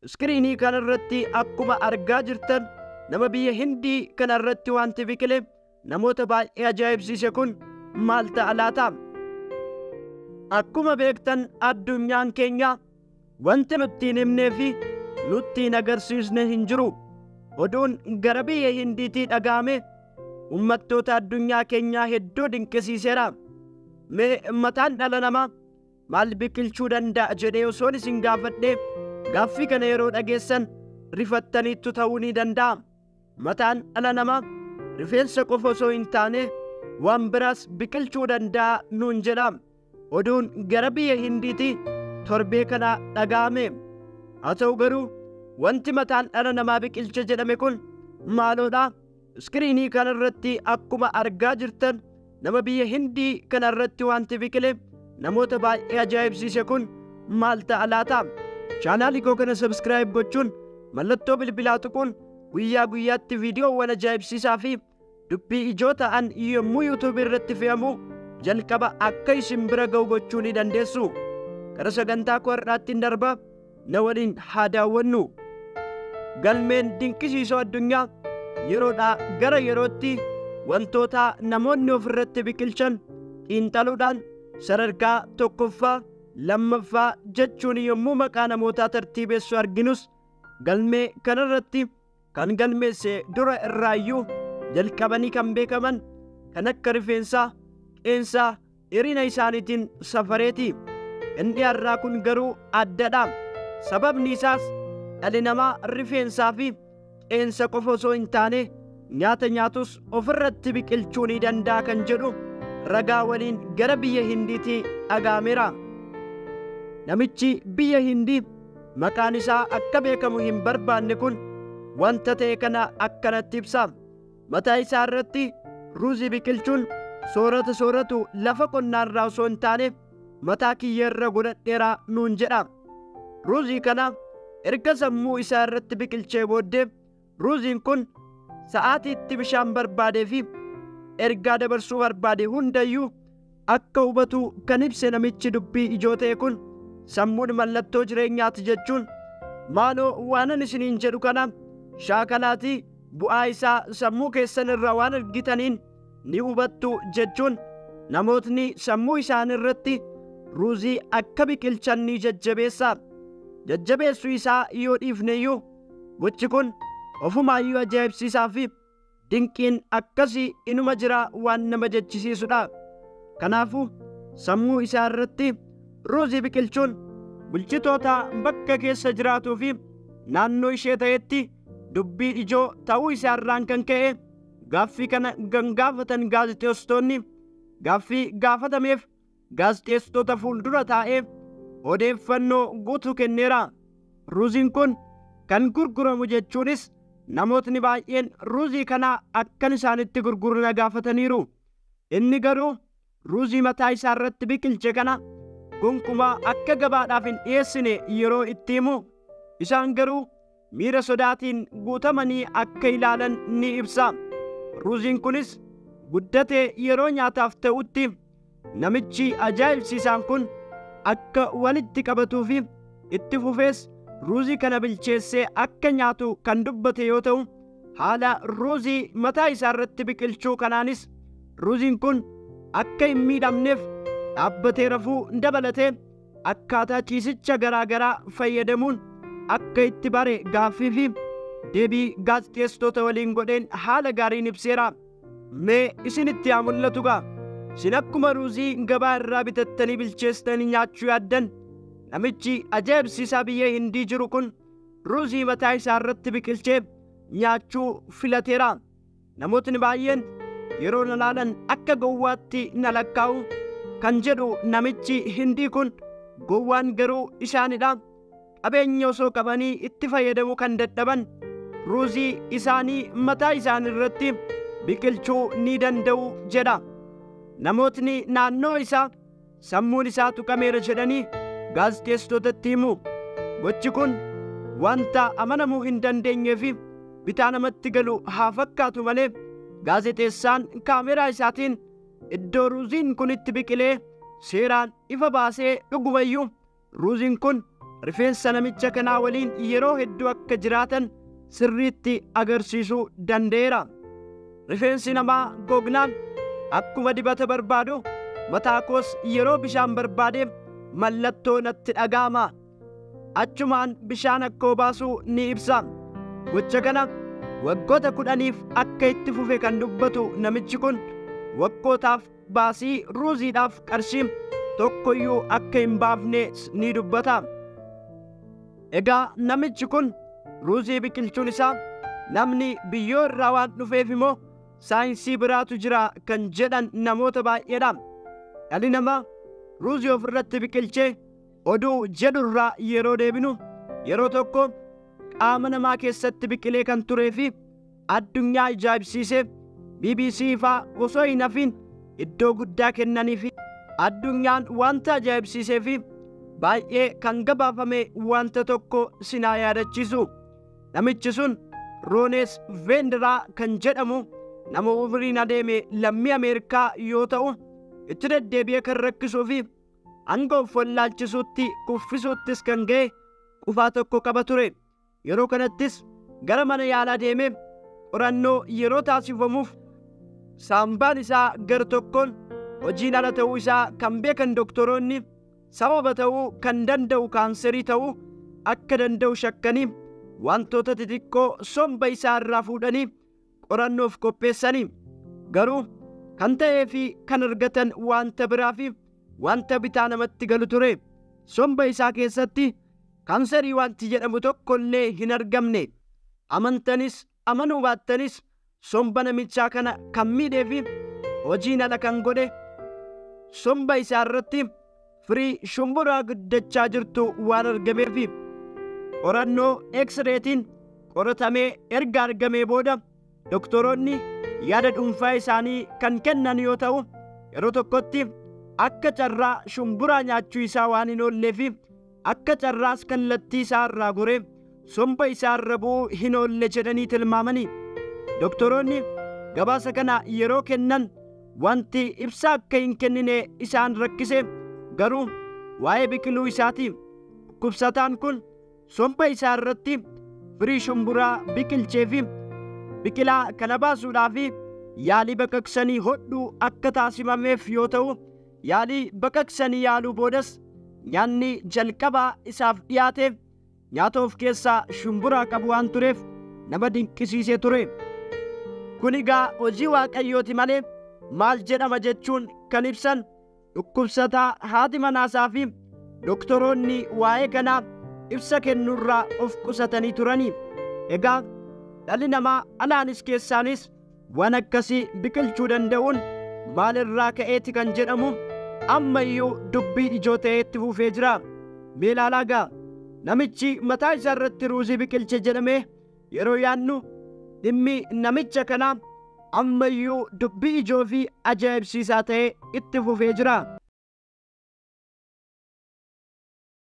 Iskiriinii kanarratti akkuma argaa jirtan nama biyya Hindii kanarratti wanti biqile namoota baay'ee ajaa'ibsiise kun maal ta'a laata? Akkuma beektan addunyaan keenya wanti nutti hin himnee fi nutti hin agarsiisne hin jiru. Oduun gara biyya Hindiitii dhaga'ame uummattoota addunyaa keenyaa hedduu dinqisiiseera. Mee mataan dhala namaa maal biqilchuu danda'a jedhee osoon isin gaafadhee gaaffii kana yeroo dhageessan rifattaniittu ta'uu ni danda'a. Mataan dhala namaa rifeensa qofa osoo hin taane waan biraas biqilchuu danda'a nuun jedha. Oduun gara biyya Hindiitii torbee kana dhaga'ame. Haa ta'u garuu wanti mataan dhala namaa biqilche jedhame kun maaloodha? Iskiriinii kanarratti akkuma argaa jirtan nama biyya Hindii kanarratti wanti biqile namoota baay'ee ajaa'ibsiise kun maal ta'a laata? Chaanaalii koo kana sabskiraayib gochuun mallattoo bilbilaa tuquun guyyaa guyyaatti viidiyoowwan ajaa'ibsiisaa fi dubbii ijoo ta'an yommuu yuutuubii irratti fe'amu jalqaba akka isin bira ga'u gochuu ni dandeessu. Gara sagantaa koo har'aatti hin darba, na waliin haa daawwannu. Galmeen dinqisiisoo addunyaa yeroodhaa gara yerootti wantoota namoonni ofirratti biqilchan xiinxaluudhaan sadarkaa tokkoffaa lammaffaa jechuun yommuu maqaa namootaa tartiibessu arginus galmee kanarratti kan galmeesse dura irraayyuu jalqabanii kan beekaman kan akka rifeensaa, qeensaa, dheerina isaaniitiin safareeti. Inni har'aa kun garuu addadha. Sababni isaas dhalli namaa rifeensaa fi qeensa qofa osoo hin taane nyaata nyaatus ofirratti biqilchuu ni danda'a kan jedhu ragaa waliin gara biyya Hindiitii dhaga'ameera. Namichi biyya Hindii maqaan isaa akka beekamu hin barbaanne kun wanta ta'e kana akkanatti ibsa. Mataa isaa irratti ruuzii biqilchuun soorata sooratu lafa qonnaarraa osoo hin taane mataa kiyya irra godhadheera nuun jedha. Ruuzii kana erga sammuu isaa irratti biqilchee booddee ruuziin kun sa'aatiitti bishaan barbaadee fi ergaa dabarsuu barbaade hundayyuu akka hubatu kan ibse namichi dubbii ijoo ta'e kun sammuun mallattoo jireenyaati jechuun maaloo waanan isiniin jedhu kana shaakalaatii bu'aa isaa sammuu keessan irraa waan argitaniin ni hubattu jechuun namootni sammuu isaan irratti ruuzii akka biqilchan ni jajjabeessa. Jajjabeessuu isaa yoo dhiifneyyuu gochi kun ofumaayyuu ajaa'ibsiisaa fi dinqiin akkasii inuma jira waan nama jechisiisudha. Kanaafuu sammuu isaa irratti ruuzii biqilchuun bulchitoota bakka keessa jiraatuu fi naannoo ishee ta'etti dubbii ijoo ta'uu isaa irraan kan ka'e gaaffii kana kan gaafatan gaazexeessitoonni gaaffii gaafatameef gaazexeessitoota fuuldura taa'ee odeeffannoo guutuu kenneera. Ruuziin kun kan gurguramu jechuunis namootni baay'een ruuzii kana akkan isaanitti gurgurna gaafataniiru. Inni garuu ruuzii mataa isaa irratti biqilche kana gonkumaa akka gabaadhaaf hin dhiyeessine yeroo itti himu isaan garuu miira sodaatiin guutamanii akka ilaalan ni ibsa. Ruuziin kunis guddatee yeroo nyaataaf ta'utti namichi ajaa'ibsiisaan kun akka walitti qabatuu fi itti fufees ruuzii kana bilcheessee akka nyaatu kan dubbate yoo ta'u haala ruuzii mataa isaa irratti biqilchuu kanaanis ruuziin kun akka hin miidhamneef dhaabbatee rafuu dabalatee akkaataa ciisicha garaa garaa fayyadamuun akka itti bare gaaffii fi deebii gaazexeessitoota waliin godheen haala gaariin ibseera. Mee isinitti haa mul'atu gaa? Isin akkuma ruuzii gabaa irraa bitattanii bilcheessitanii nyaachuu yaaddan namichi ajaa'ibsiisaa biyya Hindii jiru kun ruuzii mataa isaa irratti biqilchee nyaachuu filateera. Namootni baay'een yeroo na laalan akka gowwaatti na lakkaa'u kan jedhu namichi Hindii kun gowwaan garuu isaanidha. Qabeenya osoo qabanii itti fayyadamuu kan dadhaban ruuzii isaanii mataa isaanii irratti biqilchuu ni danda'u jedha. Namootni naannoo isaa sammuun isaa tuqameera jedhanii gaazexeessitootatti himu. Gochi kun wanta amanamuu hin dandeenyee fi bitaa namatti galu haa fakkaatu malee gaazexeessaan kaameraa isaatiin iddoo ruuziin kun itti biqilee seeraan ifa baasee dhugumayyuu ruuziin kun rifeensa namicha kanaa waliin yeroo hedduu akka jiraatan sirriitti agarsiisuu danda'eera. Rifeensi namaa gognaan akkuma dibata barbaadu mataa koos yeroo bishaan barbaadeef mallattoo natti dhaga'ama. Achumaan bishaan akka obaasuu ni ibsa. Gocha kana waggoota 10f akka itti fufe kan dubbatu namichi kun waggootaaf baasii ruuziidhaaf qarshii tokkoyyuu akka hin baafne ni dubbata. Egaa namichi kun ruuzii biqilchuun isaa namni biyyoo irraa waan dhufeef immoo saayinsii biraatu jira kan jedhan namoota baay'eedha. Dhalli namaa ruuzii ofirratti biqilchee oduu jedhurraa yeroo deebinu yeroo tokko qaama namaa keessatti biqilee kan turee fi addunyaa ajaa'ibsiisee BBC faa osoo hin hafin iddoo guddaa kennanii fi addunyaan wanta ajaa'ibsiisee fi baay'ee kan gabaafame wanta tokko sinaa yaadachiisu. Namichi sun Roones Veendiraa kan jedhamu nama umriin adeeme lammii Ameerikaa yoo ta'u itti deddeebi'ee kan rakkisuu fi hanga of wallaalchisuutti kuffisuuttis kan ga'e qufaa tokko qaba ture. Yeroo kanattis gara mana yaalaa deemee qorannoo yeroo taasifamuuf saambaan isaa gar tokkoon hojiin ala ta'uu isaa kan beekan doktoroonni sababa ta'uu kan danda'u kaanserii ta'uu akka danda'u shakkanii wantoota xixiqqoo somba isaa irraa fuudhanii qorannoof qopheessanii garuu kan ta'ee fi kan argatan wanta biraa fi wanta bitaa namatti galu ture. Somba isaa keessatti kaanserii wanti jedhamu tokko illee hin argamne. Amantanis amanuu baattanis somba namichaa kana kan miidhee fi hojiin ala kan godhe somba isaa irratti firii shumburaa guddachaa jirtu waan argameefi qorannoo X-reetiin qoratamee erga argamee booda doktoroonni yaada dhuunfaa isaanii kan kennan yoo ta'u yeroo tokkotti akka carraa shumburaa nyaachuu isaa waan hin oollee fi akka carraas kallattii isaa irraa goree somba isaa irra bu'uu hin oolle jedhanii tilmaamanii. Doktoroonni gabaasa kana yeroo kennan wanti ibsa akka hin kennine isaan rakkise garuu waa'ee biqiluu isaati. Dhukkubsataan kun somba isaa irratti firii shumburaa biqilchee fi biqilaa kana baasuudhaaf yaalii baqaqsanii hodhuu akka taasifameef yoo ta'u yaalii baqaqsanii yaaluu boodas nyaanni jalqabaa isaaf dhiyaate nyaata of keessaa shumburaa qabu waan tureef nama dinqisiisee ture. Kun egaa hojii Waaqayyooti malee maal jedhama jechuun kan ibsan dhukkubsataa haati manaasaa fi doktoroonni waa'ee kanaa ibsa kennuurraa of qusatanii turanii. Egaa dhalli namaa alaanis keessaanis waan akkasii biqilchuu danda'uun maalirraa ka'eeti kan jedhamu ammayyuu dubbii ijoo ta'eetti fufee jira. Mee ilaalaa gaa namichi mataa isaa irratti ruuzii biqilche jedhamee yeroo yaannu dhimmi namicha kanaa ammayyuu dubbii ijoo fi ajaa'ibsiisaa ta'ee itti fufee jira.